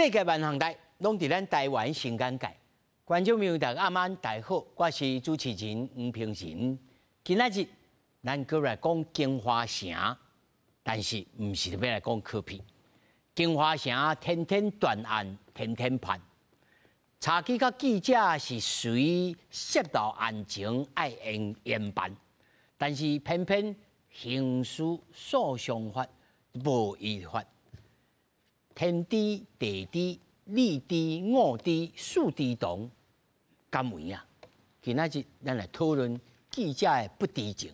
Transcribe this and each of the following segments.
世界萬項代，攏佇咱台灣新簡介。觀眾朋友大家暗安，大家好，我是主持人黃平仁。今仔日咱閣來講京華城，但是毋是欲來講柯 P。京華城天天斷案，天天判。查起甲記者是誰洩露案情愛嚴嚴辦，但是偏偏刑事訴訟法無依法。天知地知，你知我知，四知同，敢有影？今仔日咱來討論記者的不知情。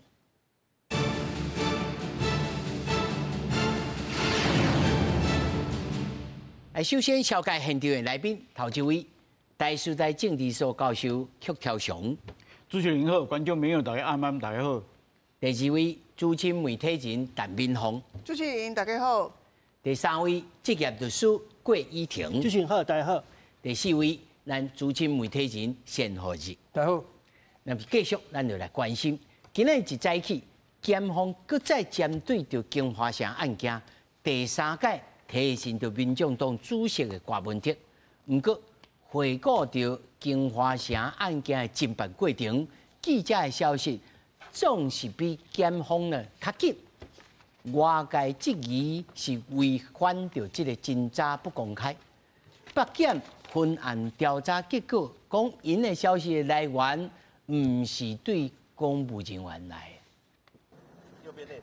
來，首先紹介現場的來賓，頭一位，台師大政治所教授曲超雄。主持人好，觀眾朋友大家暗暗大家好。第二位，資深媒體人陳敏鳳。主持人大家好。第三位，職業律師郭以婷。主持人好，大家好。第四位，咱資深媒體人單和日。大家好。那麼繼續，咱就來關心，今仔日一早起，檢方閣再針對著京華城案件，第三擺提訊著民眾黨主席的郭文哲。毋過回顧著京華城案件的偵辦過程，記者的消息總是比檢方呢較緊。外界質疑是違反著這个偵查不公開。北檢分案調查結果講，𪜶的消息的來源毋是對公務人員來的。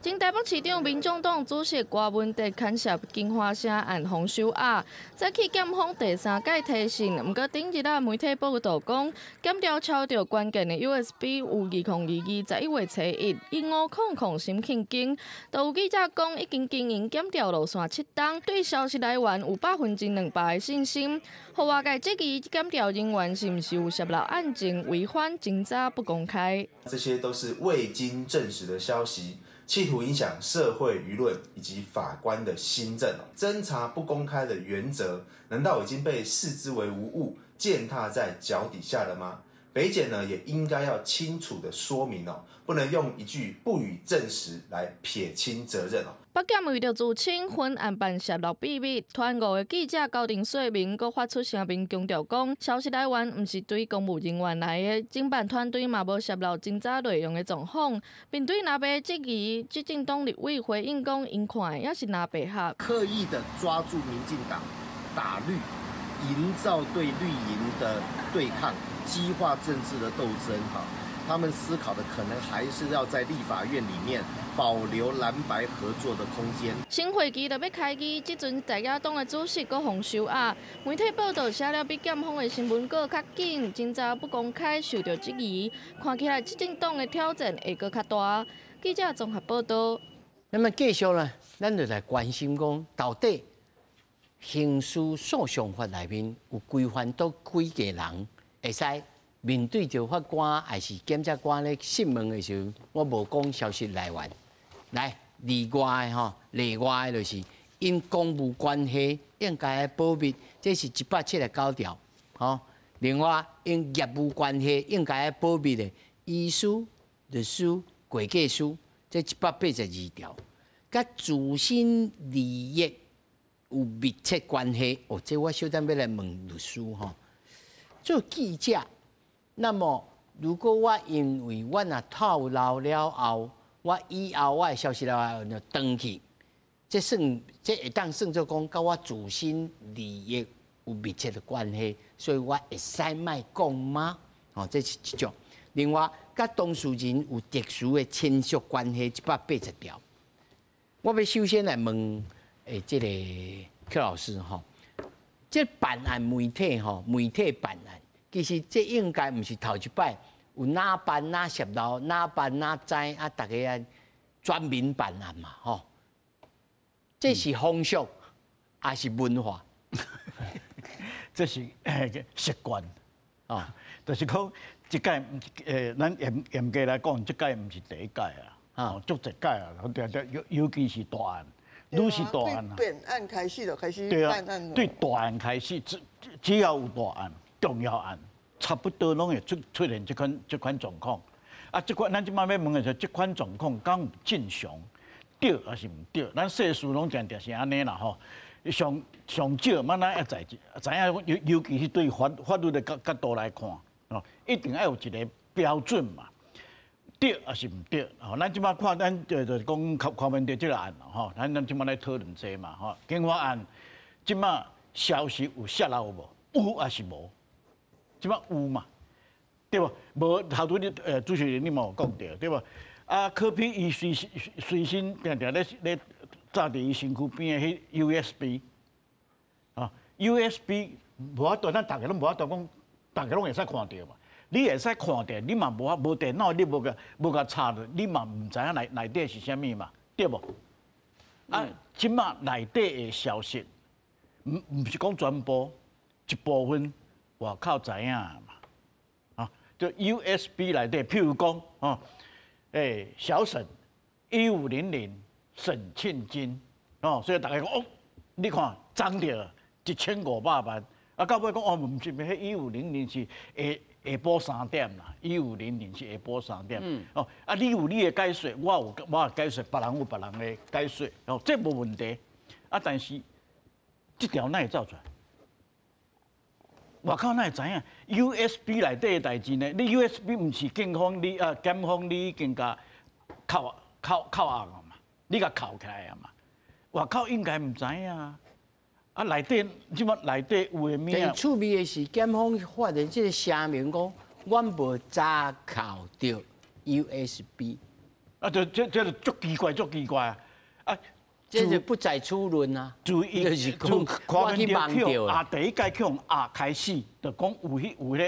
前台北市長民眾黨主席郭文哲牽涉京華城案予收押，早起檢方第三擺提訊，毋過頂日仔媒體報道講，檢調抄著關鍵的 USB 有2022年11月初一1500沈慶京，都有記者講已經經營檢調路線7冬，對消息來源有200%的信心，予外界質疑檢調人員是毋是有洩露案情，違反偵查不公開。這些都是未經證實的消息。企圖影響社會輿論以及法官的心證，偵查不公開的原則，難道已經被視之為無物，踐踏在腳底下了嗎？北檢呢，也應該要清楚的說明哦，不能用一句不予證實來撇清責任哦。北檢為著自清分案辦洩露秘密，團五个記者高庭說明，閣發出聲明強調講，消息來源毋是對公務人員來的，偵辦團隊嘛無洩露偵查內容的狀況。面對藍白質疑，執政黨立委回應講，𪜶看的也是藍白合。刻意的抓住民進黨打綠，營造對綠營的對抗，激化政治的鬥爭，哈。他們思考的可能還是要在立法院裡面保留藍白合作的空間。新會期就欲開議，這陣在野黨的主席閣予收押，媒體報道寫了比檢方的新聞稿較緊，偵查不公開受著質疑，看起來執政黨的挑戰會閣較大。記者綜合報道。那麼繼續呢，咱就來關心講，到底刑事訴訟法內面有規範佗幾个人會使面對著法官還是檢察官咧訊問的時候，我無講消息來源。來，例外的吼，例外的就是因公務關係應該保密，這是179條。吼，另外因業務關係應該保密的，醫師、律師、會計師，這182條。佮自身利益有密切關係，哦，這我小等欲來問律師吼。做記者。那麼，如果我因為我若透露了後，我以後我的消息來源就轉去，這算這會當算做講，佮我自身利益有密切的關係，所以我會使莫講嗎？哦，這是一種。另外，佮當事人有特殊的親屬關係，180條。我欲首先來問，這个曲老師吼，這辦案媒體吼，媒體辦案。其實這應該毋是頭一擺，有哪辦哪洩露，哪辦哪知啊？逐家啊全民辦案嘛，吼。這是風俗還是文化？這是習慣啊，就是講這擺，咱嚴嚴格來講，這擺毋是第一擺啊，啊，足濟擺啊，對對，尤其是大案，愈是大案啊。對案開始就開始辦案。對大案開始，只要有大案，重要案，差不多攏會出現這款狀況。啊，這款咱這擺欲問的是，這款狀況敢有正常？對還是毋對？咱世事攏定定是按呢啦吼。上上少嘛，咱愛知知影，尤其是對法律的角度來看，哦，一定愛有一個標準嘛。對抑是毋對？吼，咱這擺看，咱就是講柯文哲這個案吼，咱這擺來討論這嘛，吼，警法案，這擺消息有洩露無？有抑是無？這擺有嘛？對無？無頭拄你主持人你嘛有講著，對無？啊，柯 P 伊隨身定定咧紮佇伊身軀邊的彼 USB，啊，USB 無法度，咱逐个攏無法度講，逐个攏會使看著嘛。你會使看著，你嘛無法無電腦，你無共插著，你嘛毋知影內底是啥物嘛，對無？啊，這擺內底的消息，毋是講全部，一部分外口知影嘛。啊，就 USB 內底，譬如講，哦，小沈1500沈慶金，哦，所以大家講，哦，你看漲著1500萬，啊，到尾講哦，毋是，彼一五零零是下晡3點啦，1500是下晡三點。哦，啊，你有你的解說，我有我的解說，別人有別人的解說，哦，這無問題。啊，但是這條哪會走出來？外口哪會知影？USB 內底的代誌呢？你 USB 毋是警方你啊，檢方你已經共扣押嘛？你共扣起來啊嘛？外口應該毋知影啊。啊，內底這擺內底有的物仔。趣味的是，檢方發的這個聲明講，阮無查扣著 USB。啊，就這就足奇怪，足奇怪啊！啊，這就不在此論啊。注意，就是講我去網著。啊，第一屆去予壓開始，就講有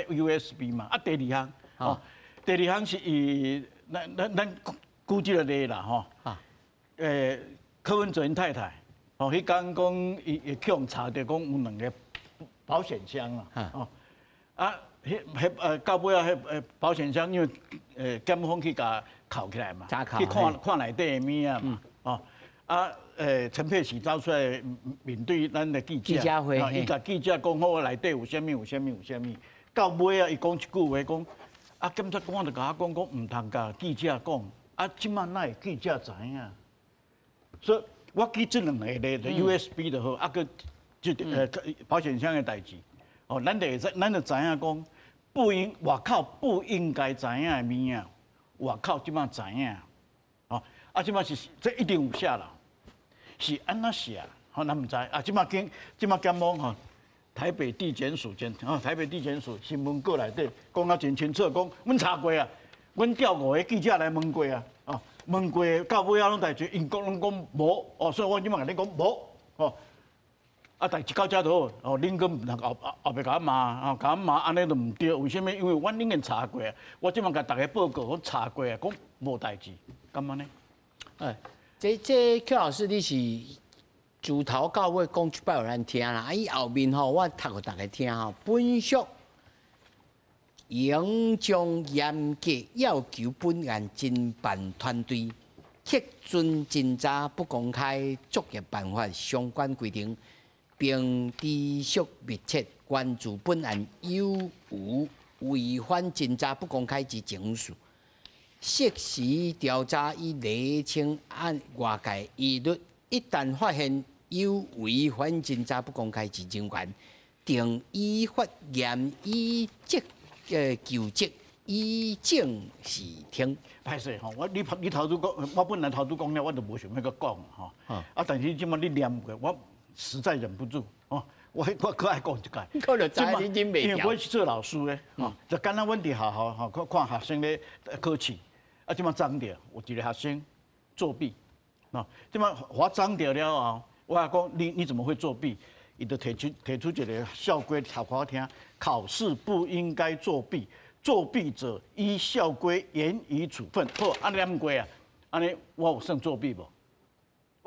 彼 USB 嘛。啊，第二項，哦，第二項是伊，咱舉這個例啦，吼。啊。柯文哲𪜶太太。哦，彼工講伊去予查著講有兩个保險箱啦，哦，啊，彼彼到尾仔彼保險箱，因為檢方去共扣起來嘛，去看看內底的物仔嘛，哦，啊陳佩琪走出來面對咱的記者，記者會，伊共記者講好內底有啥物有啥物有啥物，到尾仔伊講一句話講，啊檢察官就共我講講毋通共記者講，啊這擺哪會記者知影？所以我舉這兩個例，就 USB 就好，啊閣這保險箱的代誌，哦，咱就會知，咱就知影講，不應外口不應該知影的物仔，外口這擺知影，哦，啊這擺是這一定有寫啦，是按怎寫？吼，咱毋知，啊這擺經這擺檢方吼，台北地檢署檢，吼，台北地檢署新聞稿內底講啊真清楚，講阮查過啊，阮調五个記者來問過啊，哦。問過到尾仔攏代誌，𪜶講攏講無，哦，所以我這擺共你講無，哦，啊，代誌到遮就好，哦，恁閣毋通後壁共我罵，哦，共我罵按呢就毋對，為啥物？因為阮已經查過啊，我這擺共大家報告，我查過啊，講無代誌，敢按呢？哎，這邱老師你是自頭到尾講一擺予咱聽啦，啊，伊後面吼我讀予大家聽吼，本署應將嚴格要求本案偵辦團隊，恪遵偵查不公開作業辦法相關規定，並持續密切關注本案有無違反偵查不公開之情事，適時調查以釐清案外界疑慮。一旦發現有違反偵查不公開之人員，定依法嚴以職究責，以正視聽。歹勢吼，我你頭拄講，我本來頭拄講了，我就無想欲閣講吼。啊，但是這擺你念過，我實在忍不住哦，我閣愛講一擺。可能知你忍袂因為我是做老師的，吼，就敢若阮佇學校吼，看看學生咧考試，啊，這擺摠著有一個學生作弊，哦，這擺我摠著了後，我講你怎麼會作弊？伊就提出一個校規讀予我聽，考試不應該作弊，作弊者依校規嚴以處分。好，按呢念過啊，按呢我有算作弊無？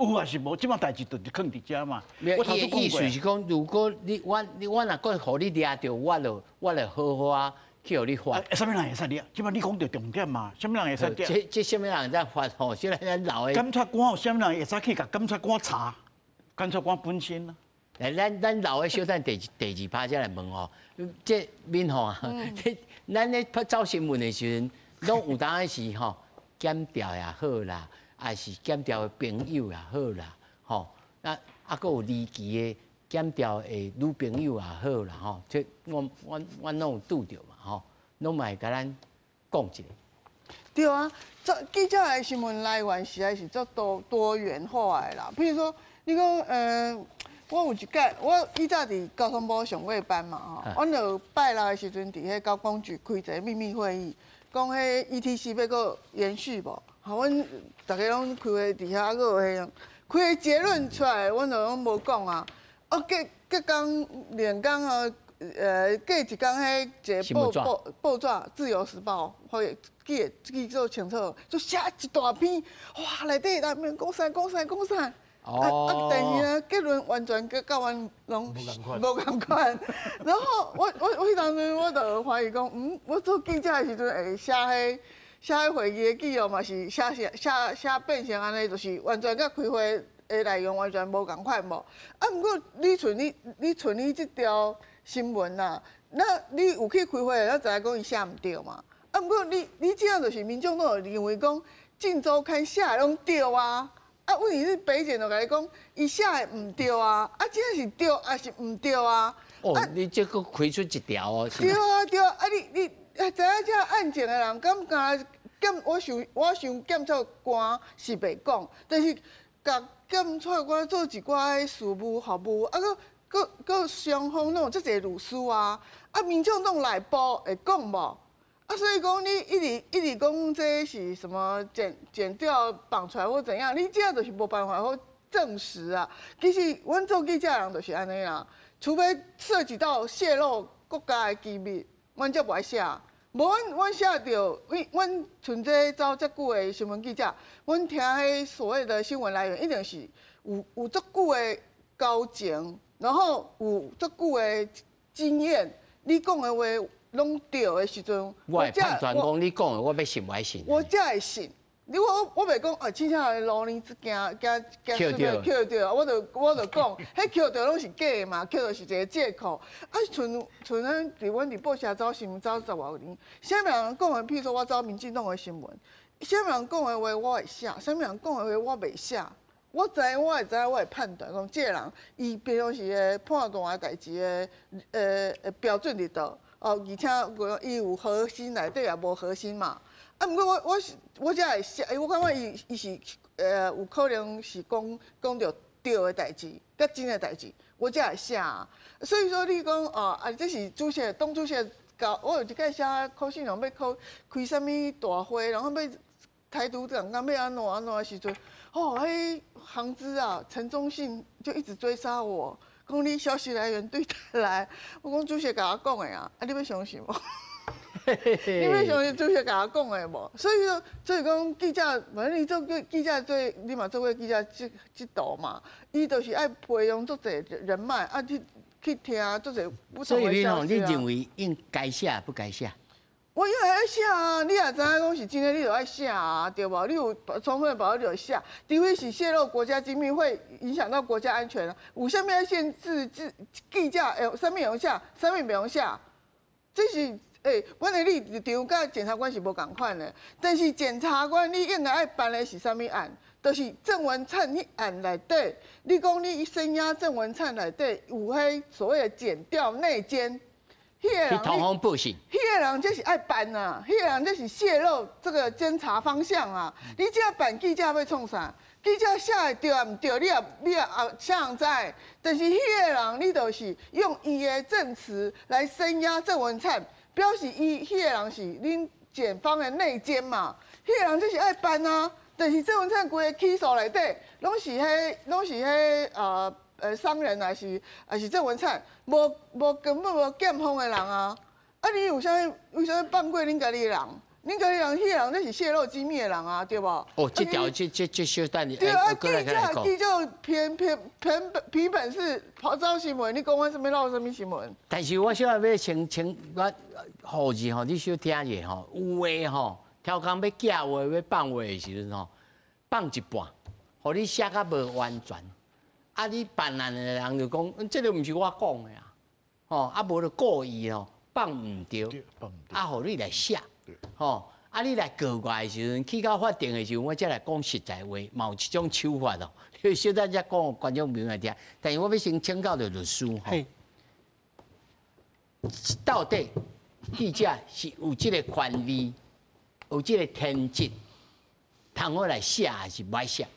有抑是無？這擺代誌就是囥佇遮嘛。我頭拄講過。意思是講，如果你我若閣予你掠著，我就好好啊去予你罰。啥物人會使掠？這擺你講著重點嘛？啥物人會使掠？這啥物人會使罰吼？現在咱老的。檢察官有啥物人會使去共檢察官查？檢察官本身啊。來，咱老的小等第二趴才來問吼。這敏鳳啊，咱咧拍走新聞的時陣，攏有當時吼檢調也好啦，抑是檢調的朋友也好啦，吼，那啊，閣有離奇的檢調的女朋友也好啦吼，這阮攏有拄著嘛吼，攏嘛會共咱講一下。對啊，這記者的新聞來源實在是足多元化的啦。比如說，你講，我有一屆，我以前佇交通部上過班嘛吼，阮就拜六的時陣佇彼交工局開一个秘密會議，講彼 ETC 欲閣延續無？好，阮逐家攏開會佇遐，閣有彼樣，開會結論出來，阮就攏無講啊。哦，隔隔工兩工哦，隔一工，彼一个報紙《自由時報》或記記做清楚，就寫一大篇，哇，內底內面講啥講啥講啥。啊！但是呢，結論完全佮阮攏無仝款。然後我彼當陣我就懷疑講，我做記者的時陣會寫彼寫彼會議的記錄嘛是寫寫寫寫變成按呢，就是完全佮開會的內容完全無仝款無。啊，毋過你像你這條新聞啊，那你有去開會，咱知影講伊寫毋對嘛。啊，毋過你這樣就是民眾攏會認為講《鏡週刊》寫的攏對啊。啊，問題是北檢就共你講，伊寫的毋對啊，啊，這是對抑是毋對啊？哦，你這閣開出一條哦。對啊對啊，啊你知影這案情的人，敢敢檢？我想檢察官是袂講，但是共檢察官做一寡事務服務，啊，閣閣閣雙方攏有遮濟律師啊，啊，民眾黨內部會講無？啊，所以講你一直一直講這是什麼檢調綁出來或怎樣，你這就是無辦法好證實啊。其實阮做記者的人就是按呢啦，除非涉及到洩露國家的機密，阮才無愛寫。無阮寫著，阮像這走遮久的新聞記者，阮聽彼所謂的新聞來源，一定是有足久的交情，然後有足久的經驗，你講的話攏對的時陣，我會判斷講你講的，我欲信無愛信。我才會信。你我袂講啊，凊彩路呢子驚驚驚什麼抾著，我就講，彼抾著攏是假的嘛，抾著是一個借口。啊，像咱佇阮佇報社走新聞走十外年，啥物人講的，譬如說我走民進黨的新聞，啥物人講的話我會寫，啥物人講的話我袂寫。我知，我會知，我會判斷講，這個人伊平常時的判斷的代誌的標準佇佗？哦，而且伊有核心內底也無核心嘛。啊，毋過我才會寫，我感覺伊是有可能是講著對的代誌，佮真的代誌，我才會寫啊。所以說你講哦，啊，這是主席黨主席交，我有一擺寫柯信良欲考開啥物大會，然後欲台獨黨講欲按怎按怎的時陣，哦，彼航資啊，陳忠信就一直追殺我，講你消息來源對佗來，我講主席共我講的啊，啊，你欲相信無？你欲相信主席共我講的無？所以說，所以講記者，反正你做記者做，你嘛做過記者這這道嘛，伊就是愛培養足濟人脈，啊去聽足濟不同的消息。所以你認為應該寫不該寫？我應該愛寫啊！你若知影講是真的，你就愛寫啊，對無？你有充分把握你就寫，除非是洩露國家機密，會影響到國家安全。有啥物愛限制記者？欸，啥物會用寫，啥物袂用寫？這是欸，阮的立場佮檢察官是無仝款的。但是檢察官你應該愛辦的是啥物案？就是鄭文燦彼案內底，你講你聲押鄭文燦內底有彼所謂的檢調內奸。彼個人，通風報信。彼個人這是愛辦啊，彼個人這是洩露這個偵查方向啊。你這辦記者欲創啥？記者寫的對抑毋對，你也啥人知？但是彼個人，你就是用伊的證詞來聲押鄭文燦，表示伊彼個人是恁檢方的內奸嘛。彼個人這是愛辦啊。但是鄭文燦規个起訴內底，攏是彼商人，還是鄭文燦，無根本無檢方的人啊！啊，你為啥物放過恁家己的人？恁家己人，彼個人這是洩露機密的人啊，對無？哦，這條這小等你，對啊，記者憑本事跑走新聞，你講阮啥物漏啥物新聞？但是我小可欲清清我護士吼，你小聽者吼，有的吼，超工欲寄話欲放話的時陣吼，放一半，予你寫甲無完全。啊！你辦案的人就講，這個毋是我講的啊，吼啊無就故意吼放毋對，啊，予你來寫，吼。啊，你來告我的時陣，去到法庭的時陣，我才來講實在話，嘛有這種手法哦。你小等才講，觀眾朋友聽。但是我欲先請教著律師吼，到底記者是有這个權利，有這个天職，通好來寫還是袂寫？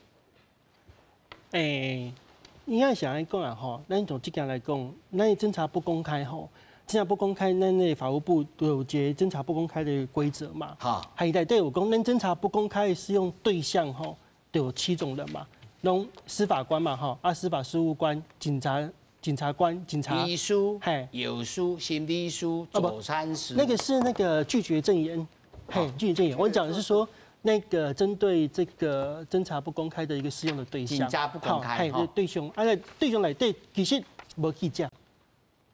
應該是按呢講啦吼，咱從這件來講，咱偵查不公開吼。偵查不公開，咱的法務部都有一個偵查不公開的規則嘛。好，還內底有講，咱偵查不公開的適用對象吼，就有七種人嘛，攏司法官嘛吼，啊司法事務官、警察、檢察官、警察、醫師、嘿、藥師、心理師、助產師。那個是那個拒絕證言，嘿，拒絕證言。我講的是說，那個針對這個偵查不公開的一個適用的對象。偵查不公開，嘿，對象，啊，對象內底其實無記者。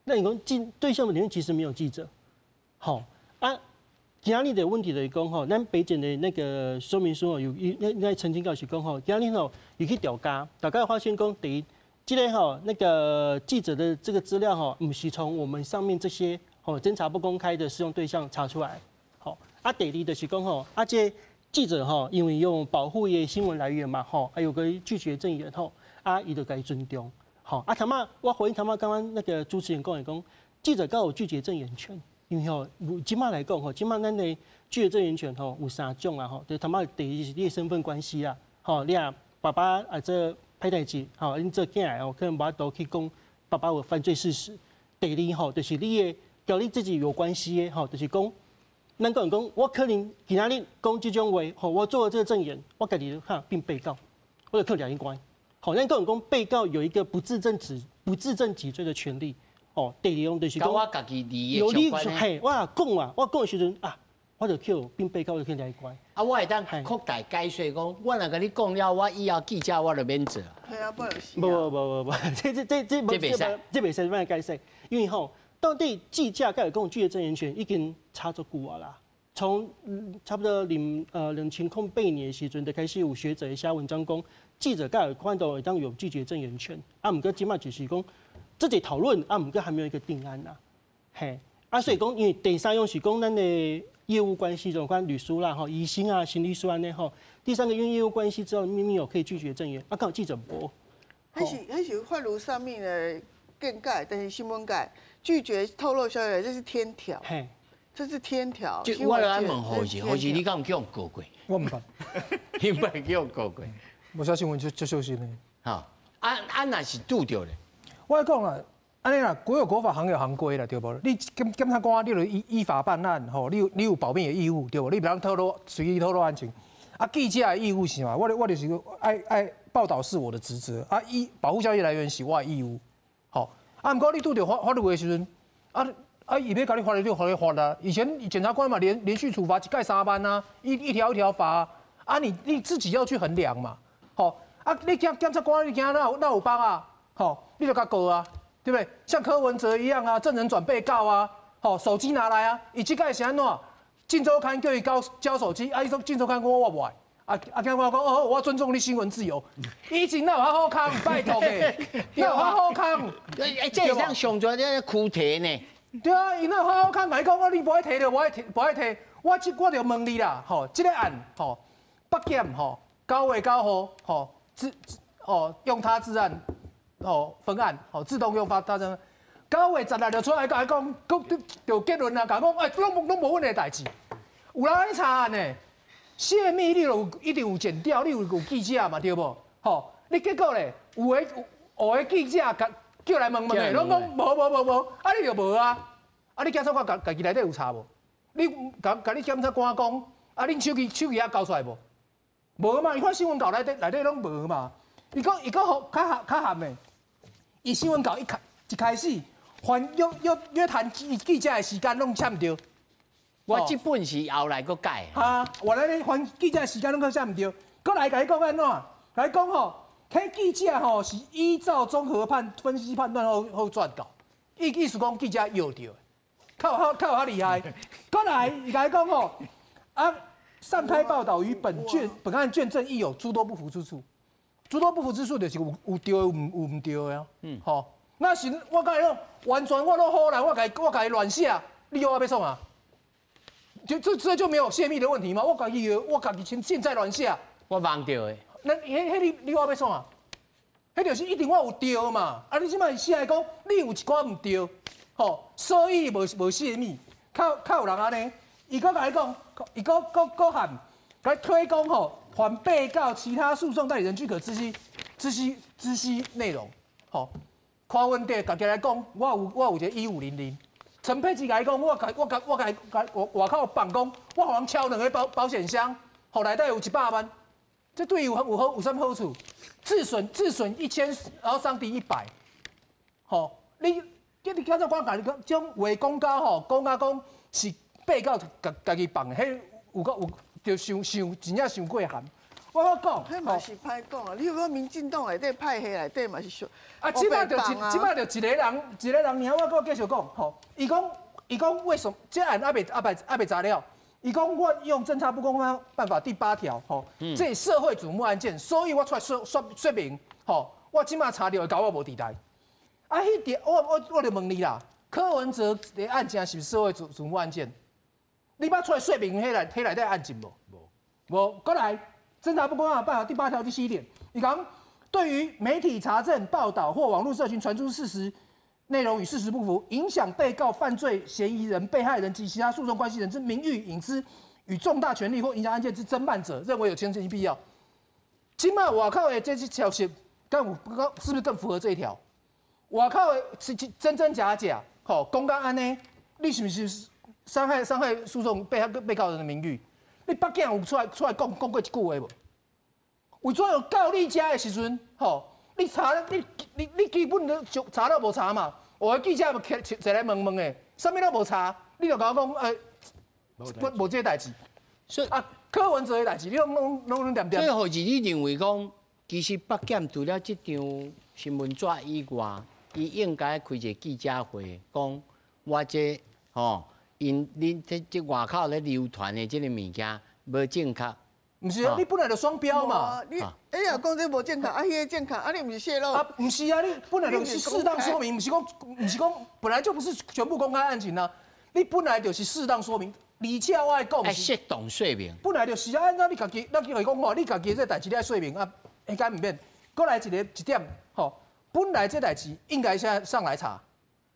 那你講記對象裡面其實沒有記者，好啊，今仔日的問題就是講吼，咱北檢的那個說明書有那澄清告是講吼，今仔日吼有去調查，調查發現講第一，這个吼那個記者的這個資料吼，毋是從我們上面這些吼偵查不公開的適用對象查出來，好啊，第二就是講吼，啊這記者吼，因為用保護伊的新聞來源嘛吼，還有個拒絕證言吼，啊伊就共伊尊重。好啊，頭仔我回應頭仔剛剛那個主持人講的講，記者敢有拒絕證言權，因為吼，這馬來講吼，這馬咱的拒絕證言權吼有三種啊吼，就頭仔第一是你的身份關係啊，吼，你啊爸爸啊做歹代誌，吼，恁做囝的哦，可能無法度去講爸爸有犯罪事實。第二吼，就是你的佮你自己有關係的吼，就是講，咱講講，我可能今仔日講這種話，吼，我做了這個證言，我家己哈變被告，我就去掠去關。好，咱講講被告有一個不自證不自證己罪的權利。哦，第二樣就是講，我家己利益相關。嘿，我若講啊，我講的時陣啊，我就去變被告，就去掠去關。啊，我會當擴大解說講，我若共你講了，我以後記者我就免做。係啊，不無無無無無，這這這這這袂使，這袂使按呢解釋，因為吼，到底記者敢有講拒絕證言權已經查足久啊啦。從差不多2008年的時陣就開始有學者寫文章講，記者敢有看到會當有拒絕證言權。啊，毋過這馬就是講，這個討論啊，毋過還沒有一個定案啦。嘿，啊，所以講，因為第三樣是講咱的業務關係，就關律師啦、吼醫生啊、心理師按呢吼。第三個因為業務關係之後，秘密有可以拒絕證言，啊，剛好記者無。彼是法律上面的見解，但是新聞界拒絕透露消息，這是天條。嘿，這是天條。就我來問何時，何時你敢有去予告過？我毋捌，你毋捌去予告過？無寫新聞就小心的。好，啊啊，若是拄著咧，我講啦，按呢啦，國有國法，行有行規啦，對無？你檢察官，你就依法辦案，吼，你有保密的義務，對無？你袂當透露隨意透露案情。啊，記者的義務是啥？我就是愛報道是我的職責，啊，依保護消息來源是我的義務，吼。啊，毋過你拄著法律的時陣，啊，伊欲共你罰就予你罰啊。以前檢察官嘛，連續處罰一蓋3萬啊，一條一條罰啊。啊，你自己要去衡量嘛，吼。啊，你檢察官你驚哪有幫啊？吼，你就共告啊，對不對？像柯文哲一樣啊，證人轉被告啊，吼，手機拿來啊。伊這擺是按怎？鏡週刊叫伊交手機，啊，伊說鏡週刊講我無愛，啊啊，檢察官講哦，我尊重你新聞自由。以前哪有較好康？拜託的，哪有較好康？欸，這會當上傳這個區提呢？對啊，伊哪有較好康？共伊講，你無愛提就無愛提，無愛提。我就問你啦，吼，這個案吼，北檢吼，9月9號吼，哦用他自案，吼分案，吼自動用發他自9月16就出來共伊講，閣就結論啊，共講欸，攏無阮的代誌。有人咧查案呢，泄密你就一定有檢調，你有記者嘛，對無？吼，你結果咧，有的記者共叫來問問的，攏講無無無無，啊你就無啊，啊你檢察官家己內底有查無？你共你檢察官講，啊恁手機猶交出來無？無嘛，伊看新聞稿內底攏無嘛。伊閣好較含的，伊新聞稿一開始，凡約談記者的時間攏寫毋著。我這本是後來閣改。啊，原來咧凡記者的時間攏閣寫毋著，閣來共伊講按怎？共伊講吼，彼記者吼是依照綜合分析判斷後撰稿，意思講記者藥著，較厲害。閣來伊共伊講吼，啊，上開報道與本案卷證亦有諸多不符之處，諸多不符之處就是有對有毋對的啊。吼，那是我共伊講，完全我攏好啦，我共伊亂寫，你欲我欲創啥？就這就沒有洩密的問題嗎？我家己親箭在弦下，我忘掉的。那彼你話欲創啥？彼就是一定我有對嘛。啊，你這擺寫來講，你有一寡毋對，吼，所以無洩密，較有人按呢。伊閣共你講，伊閣喊，共推講吼，凡被告其他訴訟代理人均可知悉內容，吼。柯文哲家己來講，我有一個1500。陳佩琪共伊講，我外口放講，我予人敲兩个保險箱，予內底有100萬，這對伊有啥物好處？自損1000，然後傷敵100。吼，你剛才我共你講，這種話講到吼，講到講是被告家己放的，彼有夠有，就傷傷真正傷過函。我講，彼嘛是歹講啊！你有講民進黨內底派系內底嘛是說，啊，這擺就一個人，爾，我閣繼續講吼。伊講為什麼這案猶未查了？伊講我用偵查不公開辦法第8條吼，這社會矚目案件，所以我出來說明吼，我這擺查著的交我無佇內。啊，彼條我就問你啦，柯文哲的案件是毋是社會矚目案件？你捌出來說明彼內底案情無？無，閣來。偵查不公開辦法第8條第7點，伊講對於媒體查證報道或網絡社群傳出事實內容與事實不符，影響被告、犯罪嫌疑人、被害人及其他訴訟關係人之名譽、隱私與重大權利或影響案件之偵辦者，認為有澄清必要。這擺外口的這些消息，是不是更符合這一條？外口的是真真假假，吼，講到按呢，你是不是傷害訴訟被告人的名譽？你北檢有出來講過一句話無？為怎樣到你遮的時陣，吼，你查你基本都查都無查嘛？有的記者嘛坐來問問的，啥物都無查，你就共我講，無這個代誌。所以啊，柯文哲的代誌，你攏恬恬。所以，何志，你認為講，其實北檢除了這張新聞紙以外，伊應該開一個記者會，講我這吼，𪜶恁這外口咧流傳的這個物件。無正確，毋是啊！你本來就雙標嘛。你哎呀，講這無正確，啊，彼個正確，啊，你毋是洩露？啊，毋是啊！你本來就是適當說明，毋是講，本來就不是全部公開案情啊。你本來就是適當說明，而且我愛講，適當說明。本來就是啊，按你家己，咱叫伊講吼，你家己這代誌你愛說明啊，彼個毋免。閣來一點，吼，本來這代誌應該先上來查，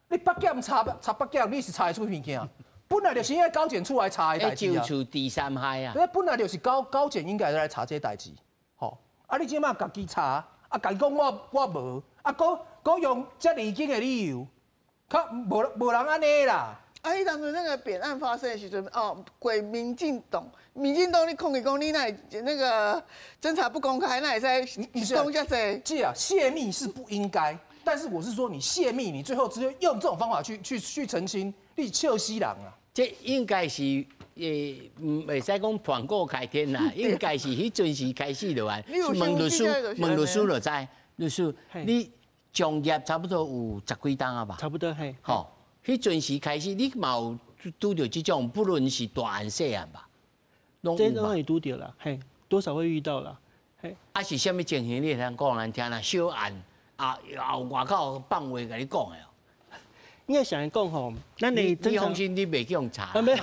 你北檢查北檢，你是查會出物件。本來就是應該高檢出來查的代誌啊！就第三害啊！本來就是高檢應該來查這代誌，吼！啊，你這擺家己查，啊，家己講我無，啊，閣用這離經的理由，較無人按呢啦。啊，彼當陣那個扁案發生的時陣，哦，過民進黨，民進黨你控伊講你哪那個偵查不公開，哪會使講遮濟？這啊，洩密是不應該，但是我是說你洩密，你最後直接用這種方法去澄清，你笑死人啊！這應該是，毋會使講盤古開天啦，應該是彼陣時開始就按。問律師，問律師就知。律師，你從業差不多有10幾冬啊吧？差不多嘿。吼，彼陣時開始，你嘛有拄著這種，不論是大案細案吧，攏有會拄著啦，嘿，多少會遇到啦，嘿。啊是啥物情形？你會通講咱聽啦？小案啊，後外口放話共你講的。應該想講吼，咱的你放心，你袂去予查。沒，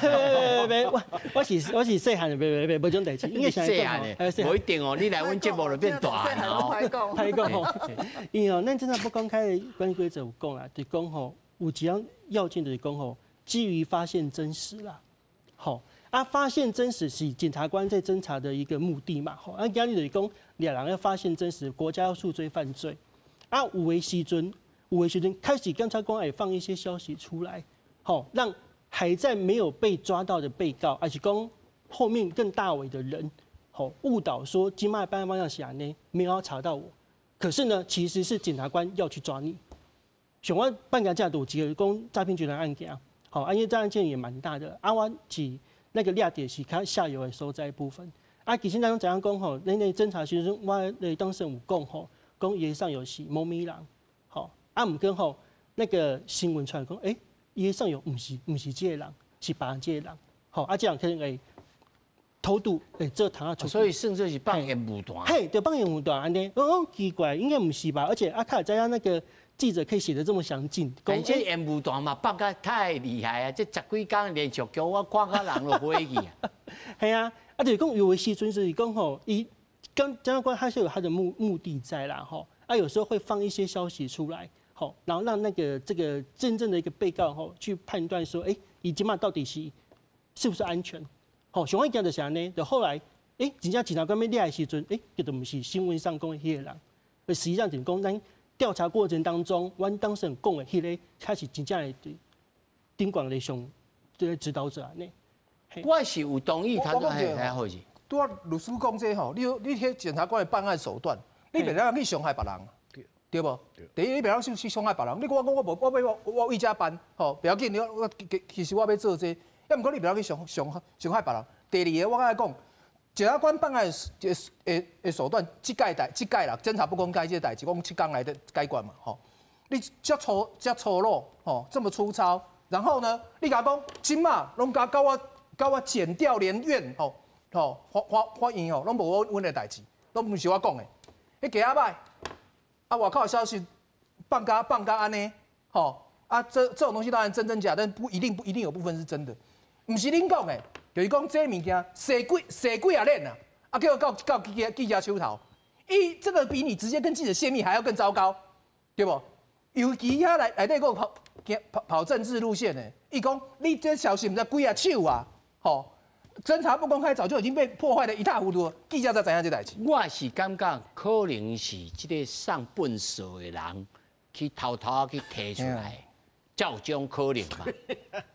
我是細漢的，袂無這種代誌。應該想講吼，無一定哦，你來阮節目就變大漢哦。歹講吼，因為吼，咱偵查不公開的管理規則有講啦，就講吼，有幾樣要件就是講吼，基於發現真實啦，吼啊，發現真實是檢察官在偵查的一個目的嘛，吼啊，今日就是講，掠人要發現真實，國家要訴追犯罪，啊，有的時陣。有的時陣開始檢察官會放一些消息出來，吼，讓還在沒有被抓到的被告，而是講後面更大尾的人，吼，誤導說這擺辦案方向是按呢，沒有要查到我，可是呢，其實是檢察官要去抓你。像我辦個這有幾個講詐騙集團案件，吼，因為這案件也蠻大的，啊，我是那個掠著是較下游的所在部分，啊，其實咱攏知影講吼，咱的偵查時陣，我的當事人有講吼，講伊的上游是某咪人。啊，毋過吼，那個新聞出來講，欸，伊的上游毋是這個人，是別人這個人，吼，啊，這樣可能會偷渡会做糖仔出去，所以算做是放烟雾弹。嘿，对，放烟雾弹按呢，哦，奇怪，应该毋是吧？而且阿卡知影那个记者可以写得这么详尽，讲这烟雾弹嘛放甲太厉害啊！这十几工连续剧我看甲人都火去啊。系啊，啊就是讲有的时阵就是讲吼，伊刚检察官他是有他的目的在啦吼，啊有时候会放一些消息出来，吼，然后让那个这个真正的一个被告吼去判断说，哎，伊这马到底是不是安全？吼，上一件就是按呢，就后来，哎，真正检察官欲掠的时阵，哎，佢就毋是新闻上讲的彼个人，而实际上就是讲，咱调查过程当中，阮当事人讲的彼个，才是真正的顶悬的上这个指导者按呢。我是有同意他，还好是。拄仔律师讲这吼，你彼检察官的办案手段，你袂当去伤害别人，对无？第一，你袂当去伤害别人。你讲我讲我无，我欲我为遮办，吼，不要紧，你我其实我欲做这个，抑毋过你袂当去伤害别人。第二个，我共你讲，检察官办案的手段，这届啦，侦查不公开这个代志，讲7工来的解决嘛，吼。你遮粗鲁，吼，这么粗糙，然后呢，你共讲，这马拢共我检调连院，吼吼法院吼，拢无阮的代志，拢毋是我讲的，彼加仔歹，啊，外口的消息放甲按呢，吼，啊，这种东西当然真真假，但不一定有部分是真的，毋是恁讲的，就是讲这物件踅几仔链啊，啊，叫到记者手头，伊这个比你直接跟记者泄密还要更糟糕，对无？尤其遐内底阁跑政治路线的，伊讲你这消息毋知几仔手啊，吼，侦查不公开，早就已经被破坏的一塌糊涂，记者才知影这代志。我是感觉可能是这个送粪扫的人去偷偷去提出来，才有这种可能嘛？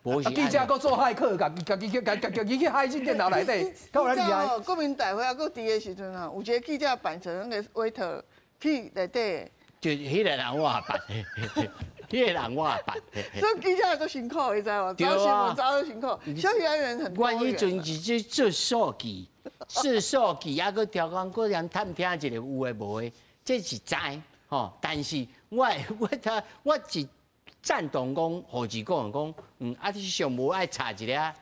无是记者阁做骇客，家己去骇进电脑内底，够厉害。国民大会犹阁伫的时阵啊，有一个记者扮成那个委托去内底。就彼个人我也捌，彼个人我也捌。所以记者足辛苦，你知无？找新闻找足辛苦，消息来源很多。我彼阵是去做数据，做数据，犹阁刁工阁人探听一个有的无的，这是知吼。但是我是赞同讲，何志讲讲，啊，你上无爱查一个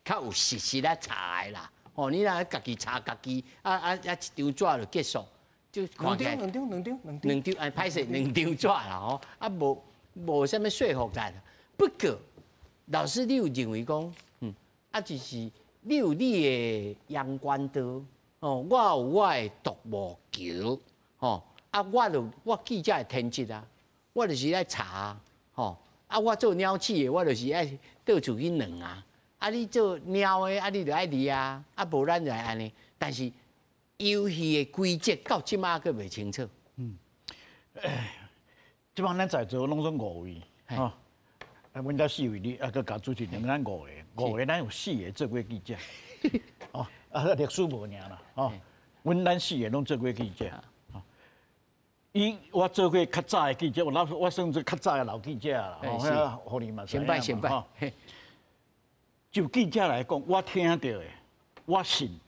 较有实质来查的啦。吼，你若家己查家己，啊，一张纸就结束。就两张，两张，两张，两张，两张，哎，歹势，两张纸啦吼，啊，无啥物说服力。不过，老师，你有认为讲，啊，就是你有你的阳关道，哦，我有我的独木桥，吼，啊，我就我记者的天职啊，我就是爱查，吼，啊，我做鸟鼠的，我就是爱倒厝去卵啊，啊，你做猫的，啊，你就爱掠啊，啊，无咱就来按呢，但是游戏的规则到这马阁袂清楚。哎，这摆咱在座拢总五位，吼，啊，阮遮四位，你犹阁共主持人，咱五个，五个咱有四个做过记者，哦，啊，律师无尔啦，哦，阮咱四个拢做过记者，哦，伊我做过较早的记者，我算做较早的老记者啦，哦，予你嘛先拜先拜。就记者来讲，我听著的，我信，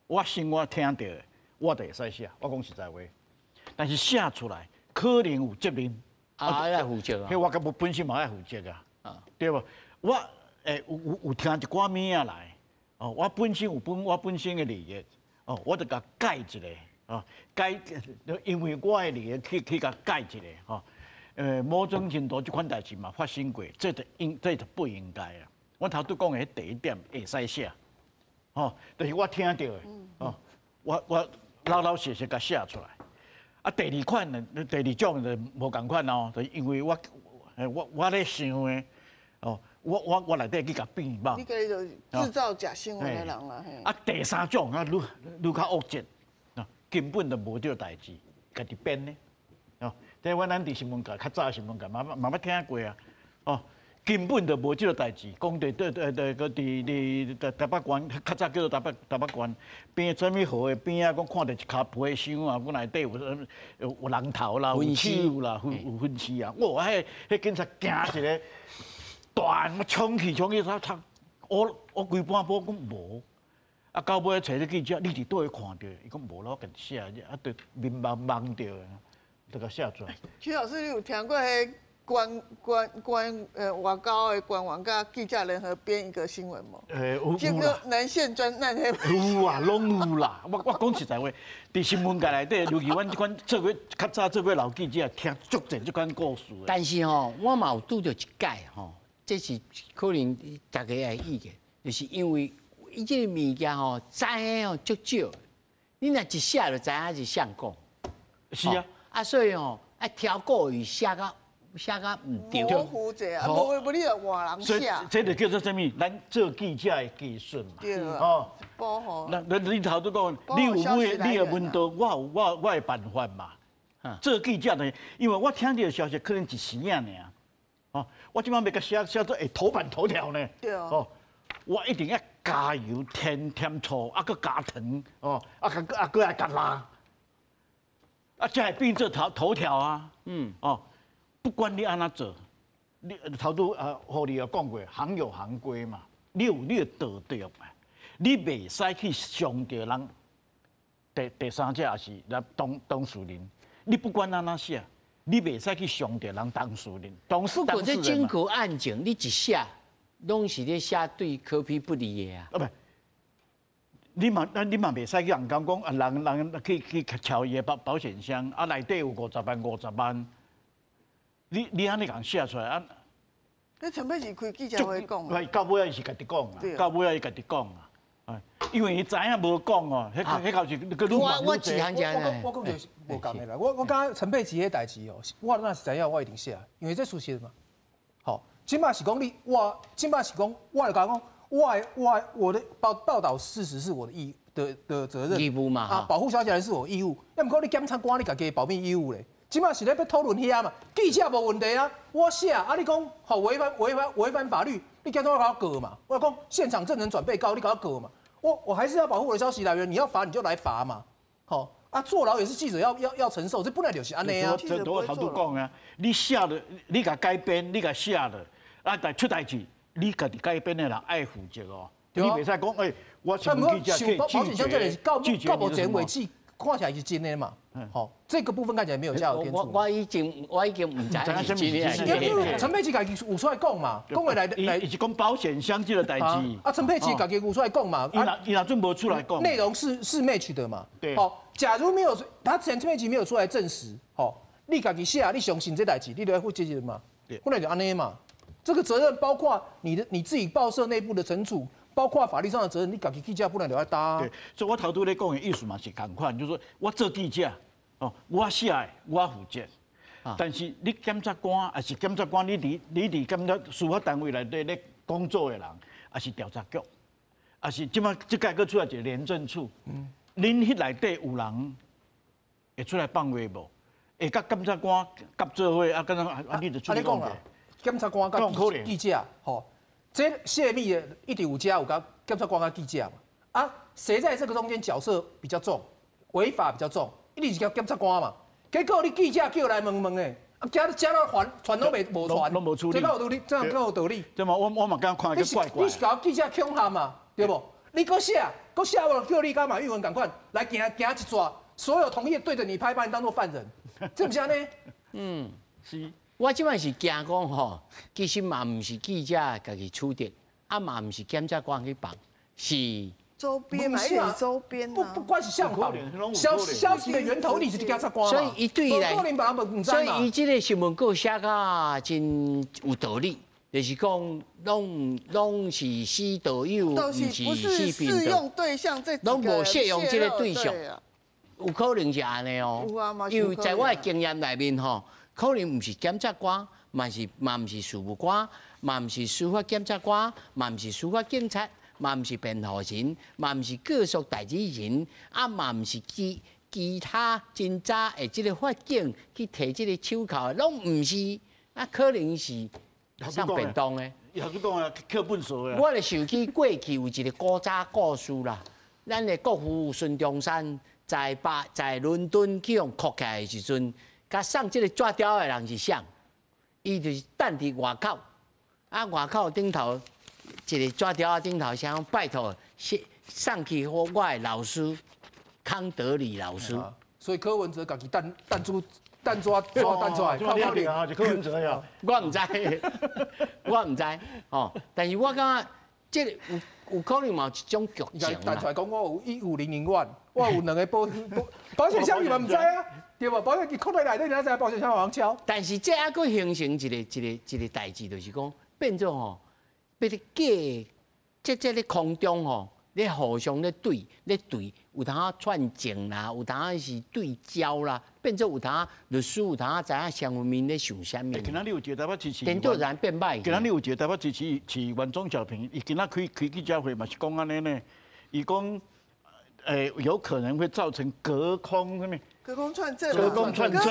我信我听著的，我就会使写。我讲实在话，但是写出来可能有责任，啊，爱负责啊。彼我阁无本身嘛爱负责啊，对无？我有听一寡物仔来，哦，我本身有我本身的利益，哦，我就共改一下，哦，改，因为我的利益去共改一下，吼，某种程度这款代志嘛发生过，这就不应该啊。我头拄讲的第一点会使写，吼，就是我听著的，哦，我老老实实共写出来。啊，第二款呢，第二种就无仝款哦，就是因为我咧想的，哦，我内底去共变吧。你家己就制造假新闻的人啦。啊，第三种啊，愈较恶质，啊，根本就无这个代志，家己编的，哦，这我咱伫新闻界较早新闻界嘛嘛捌听过啊，哦。根本就无这个代志，讲伫对对对，阁伫台北县，较早叫做台北县边啥物河的边仔，讲看著一跤皮箱啊，讲内底有人头啦，有手啦，有分尸啊！哇，彼警察惊一个，断冲去冲去，他我规半晡讲无，啊到尾揣咧记者，你伫佗位看著？伊讲无啦，我家己写，啊，对面茫茫著，就共写出来。徐老师，你有听过彼？官官官外交的官员佮记者联合编一个新闻无？有有啦。南线专案彼有啊，拢有啦。我讲实在话，伫新闻界内底，尤其阮这款做过较早做过老记者，听足济这款故事。但是吼，我嘛有拄著一届吼，这是可能大家的意见，就是因为伊这个物件吼，知的吼足少，你若一写就知影是谁讲。是啊。啊，所以吼，爱挑故意写甲。写甲毋对，模糊者啊，无无你就换人写。这就叫做啥物？咱做记者的技术嘛。对哦。保护。那你头拄讲，你有你的你的温度，我有我的办法嘛。做记者呢，因为我听到消息可能一时仔尔。哦，我这摆欲共写写做会头版头条呢。对。哦，我一定要加油添添醋，啊，阁加糖，哦，啊，阁啊阁爱加辣，啊，才会变做头头条啊。嗯。哦。不管你按怎做，你头拄啊，何你也讲过，行有行规嘛，你有你的道德嘛，你袂使去伤著人第三者，也是咱当事人，你不管按怎写，你袂使去伤著人当事人。当事不过这整个案情，你一写，拢是咧写对柯 P 不利的啊。啊不，你嘛，那你嘛袂使去人讲讲啊，人人去撬伊的保险箱，啊内底有五十万五十万。你按呢共写出来啊？你陈佩琪开记者会讲，对，到尾仔是家己讲啊，到尾仔伊家己讲啊，因为伊知影无讲哦，彼彼到是阁愈我我一项我我讲就是无仝的啦。我感觉陈佩琪彼代志哦，我若是知影，我一定写，因为这事实嘛。好，这摆是讲你，我这摆是讲，我就讲，我的报道事实是我的义的责任义务嘛。啊，保护消息来源是我义务。啊，毋过你检察官你家己保密义务咧。这摆是咧欲讨论遐嘛？记者无问题啊，我写啊，你讲吼违反违反违反法律，你检察官共我告嘛？我讲现场证人转被告，你共我告嘛？我还是要保护我的消息来源，你要罚你就来罚嘛。好啊，坐牢也是记者要承受，这本来就是按呢啊。这我头拄讲啊，你写了，你共改编，你共写了，啊，但出代志，你家己改编的人爱负责哦。你袂使讲，欸，我新闻记者可以拒绝，拒绝。到目前为止，看起来是真的嘛？好，这个部分看起来没有加有天助。我已经毋知是真的。因为陈佩琪家己有出来讲嘛，讲话来来，伊是讲保险箱这个代志。啊，陈佩琪家己有出来讲嘛，伊若准无出来讲，内容是 match 的嘛？对。好，假如没有他陈佩琪没有出来证实，好，你家己写，你相信这代志，你就爱负责任嘛？对。本来就按呢嘛，这个责任包括你自己报社内部的惩处。包括法律上的责任，你家己记者本来就爱担。对，所以我头拄咧讲的意思嘛是仝款，就是说我做记者，哦，我写的我负责。但是你检察官，抑是检察官，你伫检察司法单位内底咧工作的人，抑是调查局，抑是这摆这届阁出来一个廉政处，恁彼内底有人会出来放话无？会佮检察官合做伙啊？敢若啊？你就出来讲啦。检察官佮记者，吼。这泄密的一定有加有佮检察官佮记者嘛？啊，谁在这个中间角色比较重，违法比较重？一定是检察官嘛。结果你记者叫来问问的，啊，加加到传传拢袂无传，拢无处理，这敢有道理？这样敢有道理？对嘛？我嘛敢看个怪怪。你是共记者恐吓嘛？对无？你阁写，阁写我叫你佮马玉文仝款来行行一逝，所有同业对着你拍，把你当做犯人，这毋是按呢？嗯，是。我这摆是惊讲吼，其实嘛毋是记者家己取得，啊嘛毋是检察官去放，是周边嘛，是周边不管是谁放，消息的源头你是检察官。所以伊对来，所以伊这个新闻稿写甲真有道理，就是讲拢是死道友，毋是死宾用对象，这拢无适用这个对象，有可能是按呢哦。因为在我的经验内面吼。可能毋是检察官，嘛毋是事务官，嘛毋是司法检察官，嘛毋是司法警察，嘛毋是辩护人，嘛毋是告诉代理人，啊嘛毋是其他侦查的这个法警去提这个手銬，拢毋是，啊可能是送便当的。头拄讲啊，扣粪扫的。我就想起过去有一个古早故事啦，咱的国父孙中山在伦敦去予銬起来的时阵。共送这个纸条的人是谁？伊就是等伫外口，啊外口顶头一个纸条仔顶头写拜托，送送去予我的老师康德里老师。所以柯文哲家己弹弹出等抓抓等出来，靠可能啊，是柯文哲呀。我毋知，我毋知，哦。但是我感觉这个有可能嘛有一种剧情。等出来讲，我有1500万，我有两个保险箱，你们毋知啊？对无？保险伊扣在内底，你知保险箱往敲。但是这犹阁形成一个代志，就是讲变做吼，变咧假，这咧空中吼，咧互相咧对咧对，有当串证啦，有当是对焦啦，变做有当律师有当知影双方面咧想啥物。今仔日有一个台北市市颠倒人变歹。今仔日有一个台北市市市议员钟小平，伊今仔开记者会嘛是讲按呢呢，伊讲，有可能会造成隔空啥物？隔空串证，隔空串证，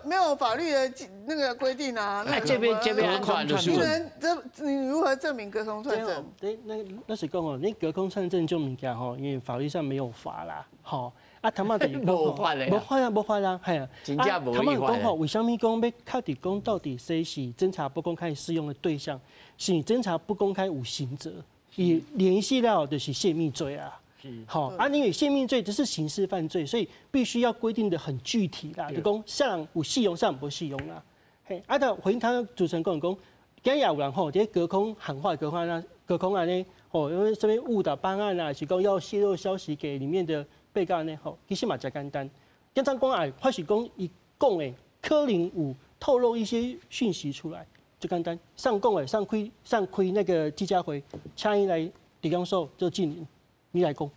没有法律的那个规定啊。那这边隔空串证，你如何证明隔空串证？对，那是讲哦，你隔空串证这物件吼，因为法律上没有罚啦，吼。啊，他妈的，无法的，无法啊，无法啊，系啊。真正无他们讲吼，为啥物讲欲确定讲到底谁是侦查不公开适用的对象？是侦查不公开有刑责，伊联系到就是泄密罪啊。好啊，因为泄密罪这是刑事犯罪，所以必须要规定的很具体啦。就讲啥人有适用，啥人无适用啦。嘿，啊，就回应他主持人讲讲，今日有人吼，伫隔空喊话、隔空啊、隔空按呢，吼，因为这边误导办案啊，是讲要泄露消息给里面的被告呢，吼，其实嘛真简单。检察官啊，发现讲伊讲的可能有透露一些讯息出来，就简单。上讲的上开那个记者会，请伊来地检署做证人。你来讲，